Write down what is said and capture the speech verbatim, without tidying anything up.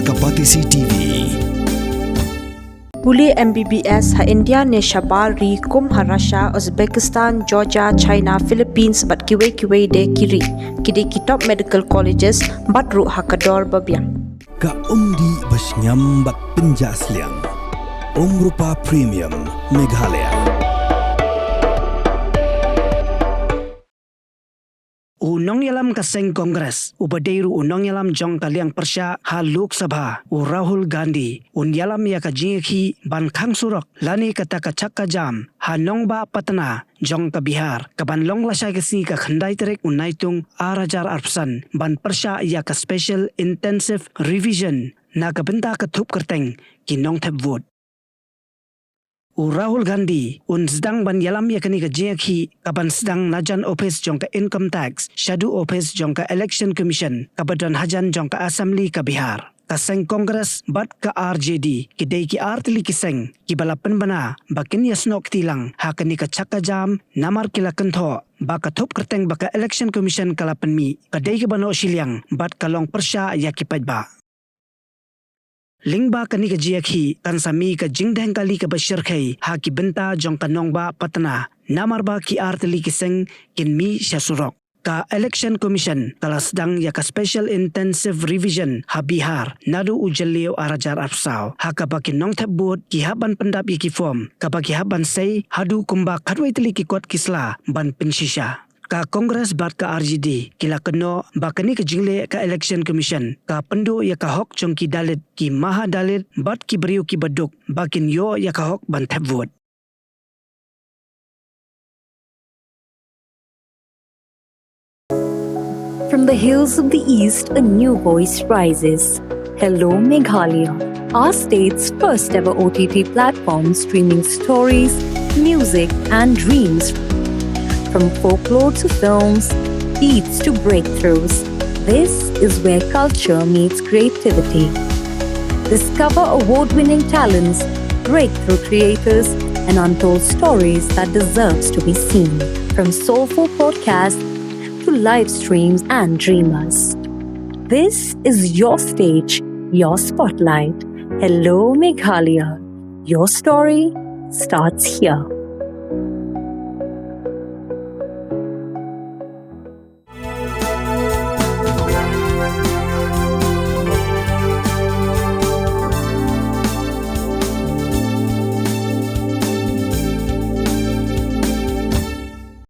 Kapatisi T V. Pule M B B S ha India ne shabar ri kum ha Russia, Uzbekistan, Georgia, China, Philippines bad kiwei kiwei de ki ri. Ki dei ki top medical colleges bad ruh ha ka dor ba biang. Ka umdih ba shngiam bad pynjah sliang. Umrupa Premium Meghalaya. U nongïalam ka seng Congress, uba dei ruh u nongïalam jong ka liang pyrshah ha Lok Sabha, u Rahul Gandhi, un ïalam ïa ka jingïakhih ban khang surok lane kata ka chakka jam ha nongbah Patna jong ka Bihar, kaban long lashai ka sngi ka khyndai tarik u Naitung ar hajar arphew san, ban pyrshah ïa ka Special Intensive Revision na ka bynta ka thup kyrteng ki nongthep vote. U Rahul Gandhi un sdang ban ïalam ïa kane ka jingïakhih, kaban sdang najan ophis jong ka Income Tax shaduh ophis jong ka Election Commission, kaba don hajan jong ka Assembly ka Bihar. Ka seng Congress bad ka R J D ki dei ki ar tylli ki seng kiba la pynbna ba kin ïasnoh kti lang ha kane ka chakka jam, namar ki la kynthoh ba ka thup kyrteng ba ka Election Commission ka la pynmih ka dei kaba noh shiliang bad ka long pyrshah ïa ki paidbah. Lyngba kane ka jingïakhih kan sa mih ka jingdheng kali kaba shyrkhei ha ki bynta jong ka nongbah Patna, namar ba ki ar tylli ki seng kin mih sha surok. Ka Election Commission ka la sdang ïa ka Special Intensive Revision ha Bihar naduh u Jylliew ar hajar arphew saw, ha kaba ki nongthep vote ki hap ban pyndap ïa ki form, kaba ki hap ban sei haduh kumba khatwei tylli ki kot ki sla ban pynshisha. Ka Congress bad ka R J D ki la kynnoh ba kane ka jingleh ka Election Commission ka pynduh ïa ka hok jong ki Dalit, ki Maha Dalit bad ki briew kiba duk ba kin ïoh ïa ka hok ban thep vote. From the hills of the East, a new voice rises. Hello Meghalaya, our state's first ever O T T platform streaming stories, music, and dreams. From folklore to films, beats to breakthroughs, this is where culture meets creativity. Discover award winning talents, breakthrough creators, and untold stories that deserves to be seen. From soulful podcasts to live streams and dreamers. This is your stage, your spotlight. Hello Meghalaya. Your story starts here.